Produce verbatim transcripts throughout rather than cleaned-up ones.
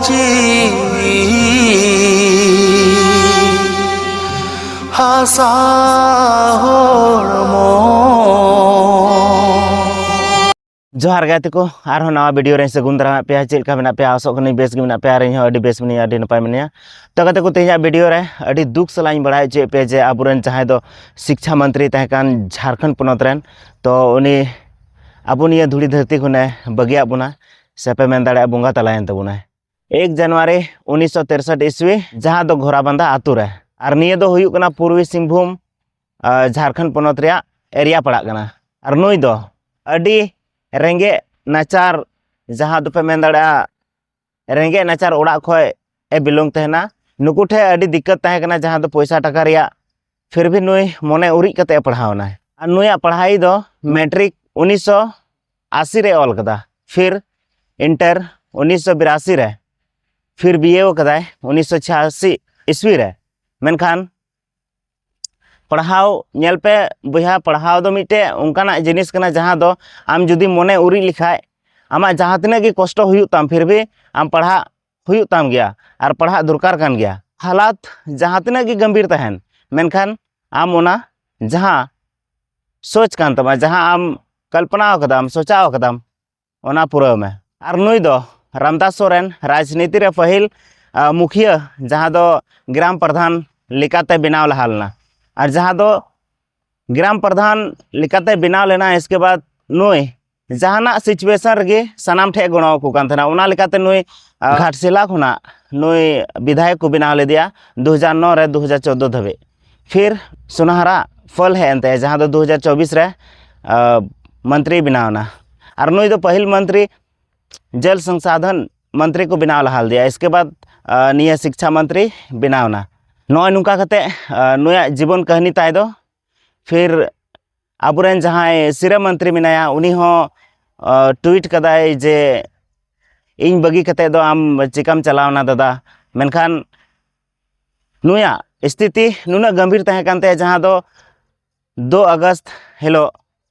ᱡᱤᱣᱤ ᱦᱟᱥᱟ ᱦᱚᱲᱢᱚ᱾ ᱡᱚᱦᱟᱨ ᱜᱟᱛᱮ ᱠᱚ, ᱟᱨᱦᱚᱸ ᱱᱟᱣᱟ ᱵᱷᱤᱰᱤᱭᱳ ᱨᱮ ᱥᱟᱹᱜᱩᱱ ᱫᱟᱨᱟᱢᱮᱫ ᱯᱮᱭᱟ᱾ ᱪᱮᱫ ᱞᱮᱠᱟ ᱢᱮᱱᱟᱜ ᱯᱮᱭᱟ? ᱟᱥᱚᱜ ᱠᱟᱹᱱᱟᱹᱧ ᱵᱮᱥ ᱜᱮ ᱢᱮᱱᱟᱜ ᱯᱮᱭᱟ, ᱟᱨ ᱤᱧ ᱦᱚᱸ ᱟᱹᱰᱤ ᱵᱮᱥ ᱢᱤᱱᱟᱹᱧᱟ, ᱟᱹᱰᱤ ᱱᱟᱯᱟᱭ ᱢᱤᱱᱟᱹᱧᱟ᱾ ᱛᱚ ᱜᱟᱛᱮ ᱠᱚ, ᱛᱮᱦᱮᱧᱟᱜ ᱵᱷᱤᱰᱤᱭᱳ ᱨᱮ ᱟᱹᱰᱤ ᱫᱩᱠ ᱥᱟᱞᱟᱜ ᱤᱧ ᱵᱟᱲᱟᱭ ᱦᱚᱪᱚᱭᱮᱫ ᱯᱮᱭᱟ ᱡᱮ ᱟᱵᱚᱨᱮᱱ ᱡᱟᱦᱟᱸᱭ ᱫᱚ ᱥᱤᱠᱪᱷᱟ ᱢᱚᱱᱛᱨᱤ ᱛᱟᱦᱮᱸ ᱠᱟᱱ ᱡᱷᱟᱲᱠᱷᱚᱸᱰ ᱯᱚᱱᱚᱛ ᱨᱮᱱ, ᱛᱚ ᱩᱱᱤ ᱟᱵᱚ ᱱᱤᱭᱟᱹ ᱫᱷᱩᱲᱤ ᱫᱷᱟᱹᱨᱛᱤ ᱠᱷᱚᱱᱮ ᱵᱟᱹᱜᱤᱭᱟᱜ ᱵᱚᱱᱟ, ᱥᱮ ᱯᱮ ᱢᱮᱱ ᱫᱟᱲᱮᱭᱟᱜᱼᱟ ᱵᱚᱸᱜᱟ ᱛᱟᱞᱟᱭᱮᱱ ᱛᱟᱵᱚᱱᱟᱭ᱾ ᱮᱠ ᱡᱟᱱᱩᱣᱟᱨᱤ ᱩᱱᱤᱥᱥᱚ ᱛᱤᱨᱥᱚᱴ ᱤᱥᱣᱤ, ᱡᱟᱦᱟᱸ ᱫᱚ ᱜᱷᱳᱨᱟᱵᱟᱸᱫᱷᱟ ᱟᱛᱳ ᱨᱮ᱾ ᱟᱨ ᱱᱤᱭᱟᱹ ᱫᱚ ᱦᱩᱭᱩᱜ ᱠᱟᱱᱟ ᱯᱩᱨᱵᱤ ᱥᱤᱝᱵᱷᱩᱢ, ᱟ, ᱡᱷᱟᱲᱠᱷᱚᱸᱰ ᱯᱚᱱᱚᱛ ᱨᱮᱭᱟᱜ ᱮᱨᱤᱭᱟ ᱯᱟᱲᱟᱜ ᱠᱟᱱᱟ᱾ ᱟᱨ ᱱᱩᱭ ᱫᱚ ᱟᱹᱰᱤ ᱨᱮᱸᱜᱮᱡ ᱱᱟᱪᱟᱨ, ᱡᱟᱦᱟᱸ ᱫᱚᱯᱮ ᱢᱮᱱ ᱫᱟᱲᱮᱭᱟᱜᱼᱟ ᱨᱮᱸᱜᱮᱡ ᱱᱟᱪᱟᱨ ᱚᱲᱟᱜ ᱠᱷᱚᱱ ᱮ ᱵᱤᱞᱚᱝ ᱛᱟᱦᱮᱱᱟ᱾ ᱱᱩᱠᱩ ᱴᱷᱮᱱ ᱟᱹᱰᱤ ᱫᱤᱠᱠᱟᱛ ᱛᱟᱦᱮᱸ ᱠᱟᱱᱟ, ᱡᱟᱦᱟᱸ ᱫᱚ ᱯᱚᱭᱥᱟ ᱴᱟᱠᱟ ᱨᱮᱭᱟᱜ᱾ ᱯᱷᱤᱨ ᱵᱷᱤ ᱱᱩᱭ ᱢᱚᱱᱮ ᱩᱨᱤᱡ ᱠᱟᱛᱮ ᱮ ᱯᱟᱲᱦᱟᱣ ᱮᱱᱟᱭ᱾ ᱟᱨ ᱱᱩᱭᱟᱜ ᱯᱟᱲᱦᱟᱣ ᱫᱚ ᱢᱮᱴᱨᱤᱠ ᱩᱱᱤᱥᱥᱚ ᱟᱥᱤ ᱨᱮ ᱚᱞ ᱠᱟᱫᱟ, ᱯᱷᱤᱨ ᱤᱱᱴᱟᱨ ᱩᱱᱤᱥᱥᱚ ᱵᱤᱨᱟᱥᱤ ᱨᱮ, ᱯᱷᱤᱨ ᱵᱤᱭᱮ ᱠᱟᱫᱟᱭ ᱩᱱᱤᱥᱥᱚ ᱪᱷᱤᱭᱟᱥᱤ ᱤᱥᱣᱤ ᱨᱮ᱾ ᱢᱮᱱᱠᱷᱟᱱ ᱯᱟᱲᱦᱟᱣ, ᱧᱮᱞ ᱯᱮ ᱵᱚᱭᱦᱟ, ᱯᱟᱲᱦᱟᱣ ᱫᱚ ᱢᱤᱫᱴᱮᱡ ᱚᱱᱠᱟᱱᱟᱜ ᱡᱤᱱᱤᱥ ᱠᱟᱱᱟ ᱡᱟᱦᱟᱸ ᱫᱚ ᱟᱢ ᱡᱩᱫᱤ ᱢᱚᱱᱮ ᱩᱨᱤᱡ ᱞᱮᱠᱷᱟᱡ, ᱟᱢᱟᱜ ᱡᱟᱦᱟᱸ ᱛᱤᱱᱟᱹᱜ ᱜᱮ ᱠᱚᱥᱴᱚ ᱦᱩᱭᱩᱜ ᱛᱟᱢ, ᱯᱷᱤᱨ ᱵᱷᱤ ᱟᱢ ᱯᱟᱲᱦᱟᱜ ᱦᱩᱭᱩᱜ ᱛᱟᱢ ᱜᱮᱭᱟ ᱟᱨ ᱯᱟᱲᱦᱟᱜ ᱫᱚᱨᱠᱟᱨ ᱠᱟᱱ ᱜᱮᱭᱟ᱾ ᱦᱟᱞᱟᱛ ᱡᱟᱦᱟᱸ ᱛᱤᱱᱟᱹᱜ ᱜᱮ ᱜᱟᱢᱵᱷᱤᱨ ᱛᱟᱦᱮᱱ, ᱢᱮᱱᱠᱷᱟᱱ ᱟᱢ ᱚᱱᱟ ᱡᱟᱦᱟᱸ ᱥᱳᱪ ᱠᱟᱱ ᱛᱟᱢᱟ, ᱡᱟᱦᱟᱸ ᱟᱢ ᱠᱚᱞᱯᱚᱱᱟ ᱟᱠᱟᱫᱟᱢ, ᱥᱳᱪᱟᱣ ᱟᱠᱟᱫᱟᱢ, ᱚᱱᱟ ᱯᱩᱨᱟᱹᱣ ᱢᱮ᱾ ᱟᱨ ᱱᱩᱭ ᱫᱚ ᱨᱟᱢᱫᱟᱥ ᱥᱚᱨᱮᱱ ᱨᱟᱡᱽᱱᱤᱛᱤ ᱨᱮ ᱯᱟᱹᱦᱤᱞ, ᱟ, ᱢᱩᱠᱷᱤᱭᱟᱹ, ᱡᱟᱦᱟᱸ ᱫᱚ ᱜᱨᱟᱢ ᱯᱨᱚᱫᱷᱟᱱ ᱞᱮᱠᱟᱛᱮ ᱵᱮᱱᱟᱣ ᱞᱟᱦᱟ ᱞᱮᱱᱟ᱾ ᱟᱨ ᱡᱟᱦᱟᱸ ᱫᱚ ᱜᱨᱟᱢ ᱯᱨᱚᱫᱷᱟᱱ ᱞᱮᱠᱟᱛᱮ ᱵᱮᱱᱟᱣ ᱞᱮᱱᱟ, ᱤᱥᱠᱮ ᱵᱟᱫ ᱱᱩᱭ ᱡᱟᱦᱟᱱᱟᱜ ᱥᱤᱪᱩᱭᱮᱥᱚᱱ ᱨᱮᱜᱮ ᱥᱟᱱᱟᱢ ᱴᱷᱮᱡ ᱜᱚᱲᱚ ᱟᱠᱚ ᱠᱟᱱ ᱛᱟᱦᱮᱱᱟ᱾ ᱚᱱᱟ ᱞᱮᱠᱟᱛᱮ ᱱᱩᱭ, ᱟ, ᱜᱷᱟᱴᱥᱤᱞᱟ ᱠᱷᱚᱱᱟᱜ ᱱᱩᱭ ᱵᱤᱫᱷᱟᱭᱚᱠ ᱠᱚ ᱵᱮᱱᱟᱣ ᱞᱮᱫᱮᱭᱟ ᱫᱩ ᱦᱟᱡᱟᱨ ᱱᱚ ᱨᱮ ᱫᱩ ᱦᱟᱡᱟᱨ ᱪᱳᱫᱫᱳ ᱫᱷᱟᱹᱵᱤᱡ᱾ ᱯᱷᱤᱨ ᱥᱩᱱᱟᱦᱟᱨᱟ ᱯᱷᱚᱞ ᱦᱮᱡ ᱮᱱ ᱛᱟᱭᱟ, ᱡᱟᱦᱟᱸ ᱫᱚ ᱫᱩ ᱦᱟᱡᱟᱨ ᱪᱚᱵᱵᱤᱥ ᱨᱮ, ᱟ, ᱢᱚᱱᱛᱨᱤ ᱵᱮᱱᱟᱣ ᱮᱱᱟ᱾ ᱟᱨ ᱱᱩᱭ ᱫᱚ ᱯᱟᱹᱦᱤᱞ ᱢᱚᱱᱛᱨᱤ, ᱡᱚᱞ ᱥᱚᱝᱥᱟᱫᱷᱚᱱ ᱢᱚᱱᱛᱨᱤ ᱠᱚ ᱵᱮᱱᱟᱣ ᱞᱟᱦᱟ ᱞᱮᱫᱮᱭᱟ᱾ ᱤᱥᱠᱮ ᱵᱟᱫ, ᱟ, ᱱᱤᱭᱟᱹ ᱥᱤᱠᱪᱷᱟ ᱢᱚᱱᱛᱨᱤ ᱵᱮᱱᱟᱣ ᱮᱱᱟ᱾ ᱱᱚᱜᱼᱚᱭ ᱱᱚᱝᱠᱟ ᱠᱟᱛᱮ, ᱟ, ᱱᱩᱭᱟᱜ ᱡᱤᱵᱚᱱ ᱠᱟᱹᱦᱱᱤ ᱛᱟᱭ ᱫᱚ᱾ ᱯᱷᱤᱨ ᱟᱵᱚᱨᱮᱱ ᱡᱟᱦᱟᱸᱭ ᱥᱤᱨᱟᱹ ᱢᱚᱱᱛᱨᱤ ᱢᱮᱱᱟᱭᱟ, ᱩᱱᱤ ᱦᱚᱸ, ᱟ, ᱴᱩᱭᱤᱴ ᱠᱟᱫᱟᱭ ᱡᱮ, "ᱤᱧ ᱵᱟᱹᱜᱤ ᱠᱟᱛᱮ ᱫᱚ ᱟᱢ ᱪᱤᱠᱟᱢ ᱪᱟᱞᱟᱣᱱᱟ ᱫᱟᱫᱟ?" ᱢᱮᱱᱠᱷᱟᱱ ᱱᱩᱭᱟᱜ ᱥᱛᱷᱤᱛᱤ ᱱᱩᱱᱟᱹᱜ ᱜᱟᱢᱵᱷᱤᱨ ᱛᱟᱦᱮᱸ ᱠᱟᱱ ᱛᱟᱭᱟ, ᱡᱟᱦᱟᱸ ᱫᱚ ᱫᱩ ᱟᱜᱚᱥᱴ ᱦᱤᱞᱳᱜ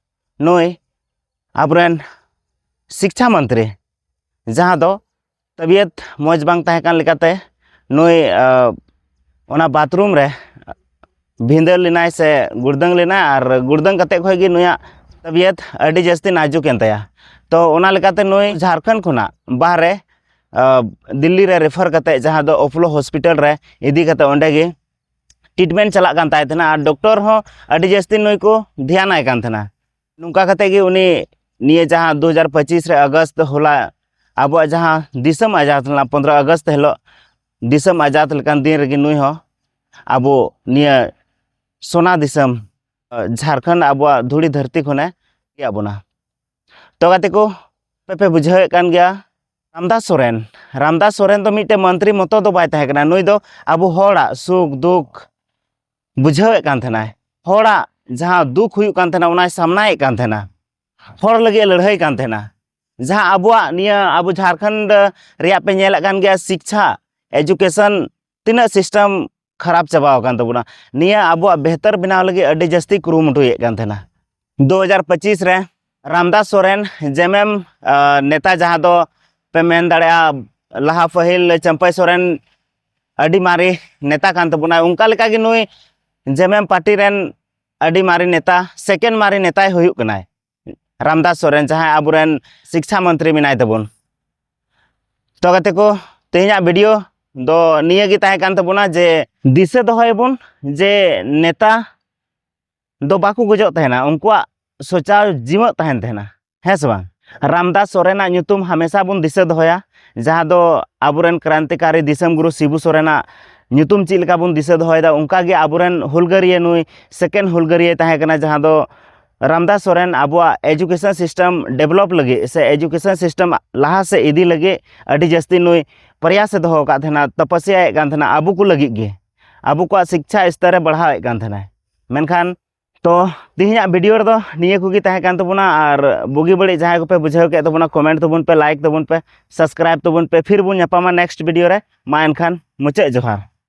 ᱱᱩᱭ ᱟᱵᱚᱨᱮᱱ ᱥᱤᱠᱪᱷᱟ ᱢᱚᱱᱛᱨᱤ, ᱡᱟᱦᱟᱸ ᱫᱚ ᱛᱟᱵᱤᱭᱟᱛ ᱢᱚᱡᱽ ᱵᱟᱝ ᱛᱟᱦᱮᱸ ᱠᱟᱱ ᱞᱮᱠᱟᱛᱮ ᱱᱩᱭ ᱚᱱᱟ ᱵᱟᱛᱷᱨᱩᱢ ᱨᱮ ᱵᱷᱤᱸᱫᱟᱹᱲ ᱞᱮᱱᱟᱭ ᱥᱮ ᱜᱩᱲᱫᱟᱹᱝ ᱞᱮᱱᱟᱭ, ᱟᱨ ᱜᱩᱲᱫᱟᱹᱝ ᱠᱟᱛᱮ ᱠᱷᱚᱱ ᱜᱮ ᱱᱩᱭᱟᱜ ᱛᱟᱵᱤᱭᱟᱛ ᱟᱹᱰᱤ ᱡᱟᱹᱥᱛᱤ ᱱᱟᱡᱩᱠ ᱮᱱ ᱛᱟᱭᱟ᱾ ᱛᱚ ᱚᱱᱟ ᱞᱮᱠᱟᱛᱮ ᱱᱩᱭ ᱡᱷᱟᱲᱠᱷᱚᱸᱰ ᱠᱷᱚᱱᱟᱜ ᱵᱟᱦᱨᱮ ᱫᱤᱞᱞᱤ ᱨᱮ ᱨᱮᱯᱷᱟᱨ ᱠᱟᱛᱮ, ᱡᱟᱦᱟᱸ ᱫᱚ ᱚᱯᱳᱞᱳ ᱦᱚᱥᱯᱤᱴᱟᱞ ᱨᱮ ᱤᱫᱤ ᱠᱟᱛᱮ ᱚᱸᱰᱮ ᱜᱮ ᱴᱨᱤᱴᱢᱮᱱᱴ ᱪᱟᱞᱟᱜ ᱠᱟᱱ ᱛᱟᱭ ᱛᱟᱦᱮᱱᱟ, ᱟᱨ ᱰᱚᱠᱴᱚᱨ ᱦᱚᱸ ᱟᱹᱰᱤ ᱡᱟᱹᱥᱛᱤ ᱱᱩᱭ ᱠᱚ ᱫᱷᱮᱭᱟᱱᱟᱭ ᱠᱟᱱ ᱛᱟᱦᱮᱱᱟ᱾ ᱱᱚᱝᱠᱟ ᱠᱟᱛᱮ ᱜᱮ ᱩᱱᱤ ᱱᱤᱭᱟᱹ ᱡᱟᱦᱟᱸ ᱫᱩ ᱦᱟᱡᱟᱨ ᱯᱚᱸᱪᱤᱥ ᱨᱮ ᱟᱜᱚᱥᱴ ᱦᱚᱞᱟ ᱟᱵᱚᱣᱟᱜ ᱡᱟᱦᱟᱸ ᱫᱤᱥᱚᱢ ᱟᱡᱟᱫ ᱞᱮᱱᱟ, ᱯᱚᱱᱫᱽᱨᱚ ᱟᱜᱚᱥᱴ ᱦᱤᱞᱳᱜ ᱫᱤᱥᱚᱢ ᱟᱡᱟᱫ ᱞᱮᱠᱟᱱ ᱫᱤᱱ ᱨᱮᱜᱮ ᱱᱩᱭ ᱦᱚᱸ ᱟᱵᱚ ᱱᱤᱭᱟᱹ ᱥᱚᱱᱟ ᱫᱤᱥᱚᱢ, ᱡᱷᱟᱲᱠᱷᱚᱸᱰ ᱟᱵᱚᱣᱟᱜ ᱫᱷᱩᱲᱤ ᱫᱷᱟᱹᱨᱛᱤ ᱠᱷᱚᱱᱮ ᱤᱭᱟᱹ ᱵᱚᱱᱟ᱾ ᱛᱚ ᱜᱟᱛᱮ ᱠᱚ, ᱟᱯᱮ ᱯᱮ ᱵᱩᱡᱷᱟᱹᱣᱮᱫ ᱠᱟᱱ ᱜᱮᱭᱟ, ᱨᱟᱢᱫᱟᱥ ᱥᱚᱨᱮᱱ, ᱨᱟᱢᱫᱟᱥ ᱥᱚᱨᱮᱱ ᱫᱚ ᱢᱤᱫᱴᱮᱱ ᱢᱚᱱᱛᱨᱤ ᱢᱚᱛᱚ ᱫᱚ ᱵᱟᱭ ᱛᱟᱦᱮᱸ ᱠᱟᱱᱟ᱾ ᱱᱩᱭ ᱫᱚ ᱟᱵᱚ ᱦᱚᱲᱟᱜ ᱥᱩᱠ ᱫᱩᱠ ᱵᱩᱡᱷᱟᱹᱣᱮᱫ ᱠᱟᱱ ᱛᱟᱦᱮᱱᱟᱭ, ᱦᱚᱲᱟᱜ ᱡᱟᱦᱟᱸ ᱫᱩᱠ ᱦᱩᱭᱩᱜ ᱠᱟᱱ ᱛᱟᱦᱮᱱᱟ ᱚᱱᱟᱭ ᱥᱟᱢᱱᱟᱭᱮᱫ ᱠᱟᱱ ᱛᱟᱦᱮᱱᱟ, ᱦᱚᱲ ᱞᱟᱹᱜᱤᱫ ᱮ ᱞᱟᱹᱲᱦᱟᱹᱭ ᱠᱟᱱ ᱛᱟᱦᱮᱱᱟ᱾ ᱡᱟᱦᱟᱸ ᱟᱵᱚᱣᱟᱜ ᱱᱤᱭᱟᱹ ᱟᱵᱚ ᱡᱷᱟᱲᱠᱷᱚᱸᱰ ᱨᱮᱭᱟᱜ ᱯᱮ ᱧᱮᱞᱮᱫ ᱠᱟᱱ ᱜᱮᱭᱟ, ᱥᱤᱠᱪᱷᱟ, ᱮᱡᱩᱠᱮᱥᱚᱱ ᱛᱤᱱᱟᱹᱜ ᱥᱤᱥᱴᱮᱢ ᱠᱷᱟᱨᱟᱯ ᱪᱟᱵᱟᱣ ᱟᱠᱟᱱ ᱛᱟᱵᱚᱱᱟ, ᱱᱤᱭᱟᱹ ᱟᱵᱚᱣᱟᱜ ᱵᱮᱦᱛᱟᱨ ᱵᱮᱱᱟᱣ ᱞᱟᱹᱜᱤᱫ ᱟᱹᱰᱤ ᱡᱟᱹᱥᱛᱤ ᱠᱩᱨᱩᱢᱩᱴᱩᱭᱮᱫ ᱠᱟᱱ ᱛᱟᱦᱮᱱᱟ᱾ ᱫᱩ ᱦᱟᱡᱟᱨ ᱯᱚᱸᱪᱤᱥ ᱨᱮ ᱨᱟᱢᱫᱟᱥ ᱥᱚᱨᱮᱱ ᱡᱮᱢᱮᱢ ᱱᱮᱛᱟ, ᱡᱟᱦᱟᱸ ᱫᱚ ᱯᱮ ᱢᱮᱱ ᱫᱟᱲᱮᱭᱟᱜᱼᱟ ᱞᱟᱦᱟ ᱯᱟᱹᱦᱤᱞ ᱪᱟᱹᱢᱯᱟᱹᱭ ᱥᱚᱨᱮᱱ ᱟᱹᱰᱤ ᱢᱟᱨᱮ ᱱᱮᱛᱟ ᱠᱟᱱ ᱛᱟᱵᱚᱱᱟᱭ, ᱚᱱᱠᱟ ᱞᱮᱠᱟᱜᱮ ᱱᱩᱭ ᱡᱮᱢᱮᱢ ᱯᱟᱨᱴᱤ ᱨᱮᱱ ᱟᱹᱰᱤ ᱢᱟᱨᱮ ᱱᱮᱛᱟ, ᱥᱮᱠᱮᱱᱰ ᱢᱟᱨᱮ ᱱᱮᱛᱟᱭ ᱦᱩᱭᱩᱜ ᱠᱟᱱᱟᱭ ᱨᱟᱢᱫᱟᱥ ᱥᱚᱨᱮᱱ, ᱡᱟᱦᱟᱸᱭ ᱟᱵᱚᱨᱮᱱ ᱥᱤᱠᱪᱷᱟ ᱢᱚᱱᱛᱨᱤ ᱢᱮᱱᱟᱭ ᱛᱟᱵᱚᱱ᱾ ᱛᱚ ᱜᱟᱛᱮ ᱠᱚ, ᱛᱮᱦᱮᱧᱟᱜ ᱵᱷᱤᱰᱤᱭᱳ ᱫᱚ ᱱᱤᱭᱟᱹ ᱜᱮ ᱛᱟᱦᱮᱸ ᱠᱟᱱ ᱛᱟᱵᱚᱱᱟ ᱡᱮ ᱫᱤᱥᱟᱹ ᱫᱚᱦᱚᱭᱟᱵᱚᱱ ᱡᱮ ᱱᱮᱛᱟ ᱫᱚ ᱵᱟᱠᱚ ᱜᱚᱡᱚᱜ ᱛᱟᱦᱮᱱᱟ, ᱩᱱᱠᱩᱣᱟᱜ ᱥᱚᱪᱟᱣ ᱡᱤᱣᱮᱫ ᱛᱟᱦᱮᱱ ᱛᱟᱦᱮᱱᱟ, ᱦᱮᱸ ᱥᱮ ᱵᱟᱝ? ᱨᱟᱢᱫᱟᱥ ᱥᱚᱨᱮᱱᱟᱜ ᱧᱩᱛᱩᱢ ᱦᱟᱢᱮᱥᱟ ᱵᱚᱱ ᱫᱤᱥᱟᱹ ᱫᱚᱦᱚᱭᱟ, ᱡᱟᱦᱟᱸ ᱫᱚ ᱟᱵᱚᱨᱮᱱ ᱠᱨᱟᱱᱛᱤᱠᱟᱨᱤ ᱫᱤᱥᱚᱢ ᱜᱩᱨᱩ ᱥᱤᱵᱩ ᱥᱚᱨᱮᱱᱟᱜ ᱧᱩᱛᱩᱢ ᱪᱮᱫ ᱞᱮᱠᱟ ᱵᱚᱱ ᱫᱤᱥᱟᱹ ᱫᱚᱦᱚᱭᱮᱫᱟ, ᱚᱱᱠᱟᱜᱮ ᱟᱵᱚᱨᱮᱱ ᱦᱩᱞᱜᱟᱹᱨᱤᱭᱟᱹ, ᱱᱩᱭ ᱥᱮᱠᱮᱱᱰ ᱦᱩᱞᱜᱟᱹᱨᱤᱭᱟᱹ ᱛᱟᱦᱮᱸ ᱠᱟᱱᱟ, ᱡᱟᱦᱟᱸ ᱫᱚ ᱨᱟᱢᱫᱟᱥ ᱥᱚᱨᱮᱱ ᱟᱵᱚᱣᱟᱜ ᱮᱡᱩᱠᱮᱥᱚᱱ ᱥᱤᱥᱴᱮᱢ ᱰᱮᱵᱷᱞᱚᱯ ᱞᱟᱹᱜᱤᱫ ᱥᱮ ᱮᱡᱩᱠᱮᱥᱚᱱ ᱥᱤᱥᱴᱮᱢ ᱞᱟᱦᱟ ᱥᱮᱫ ᱤᱫᱤ ᱞᱟᱹᱜᱤᱫ ᱟᱹᱰᱤ ᱡᱟᱹᱥᱛᱤ ᱱᱩᱭ ᱯᱨᱚᱭᱟᱥ ᱮ ᱫᱚᱦᱚ ᱟᱠᱟᱫ ᱛᱟᱦᱮᱱᱟ, ᱛᱚᱯᱚᱥᱭᱟᱭᱮᱫ ᱠᱟᱱ ᱛᱟᱦᱮᱱᱟ ᱟᱵᱚ ᱠᱚ ᱞᱟᱹᱜᱤᱫ ᱜᱮ, ᱟᱵᱚ ᱠᱚᱣᱟᱜ ᱥᱤᱠᱪᱷᱟ ᱥᱛᱚᱨ ᱮ ᱵᱟᱲᱦᱟᱣᱮᱫ ᱠᱟᱱ ᱛᱟᱦᱮᱱᱟᱭ᱾ ᱢᱮᱱᱠᱷᱟᱱ ᱛᱚ ᱛᱮᱦᱮᱧᱟᱜ ᱵᱷᱤᱰᱤᱭᱳ ᱨᱮᱫᱚ ᱱᱤᱭᱟᱹ ᱠᱚᱜᱮ ᱛᱟᱦᱮᱸ ᱠᱟᱱ ᱛᱟᱵᱚᱱᱟ, ᱟᱨ ᱵᱩᱜᱤ ᱵᱟᱹᱲᱤᱡ ᱡᱟᱦᱟᱸᱭ ᱠᱚᱯᱮ ᱵᱩᱡᱷᱟᱹᱣ ᱠᱮᱫ ᱛᱟᱵᱚᱱᱟ, ᱠᱚᱢᱮᱱᱴ ᱛᱟᱵᱚᱱ ᱯᱮ, ᱞᱟᱭᱤᱠ ᱛᱟᱵᱚᱱ ᱯᱮ, ᱥᱟᱵᱥᱠᱨᱟᱭᱤᱵ ᱛᱟᱵᱚᱱ ᱯᱮ᱾ ᱯᱷᱤᱨ ᱵᱚᱱ ᱧᱟᱯᱟᱢᱟ ᱱᱮᱠᱥᱴ ᱵᱷᱤᱰᱤᱭᱳ ᱨᱮ᱾ ᱢᱟ ᱮᱱᱠᱷᱟᱱ ᱢᱩᱪᱟᱹᱫ ᱡᱚᱦᱟᱨ᱾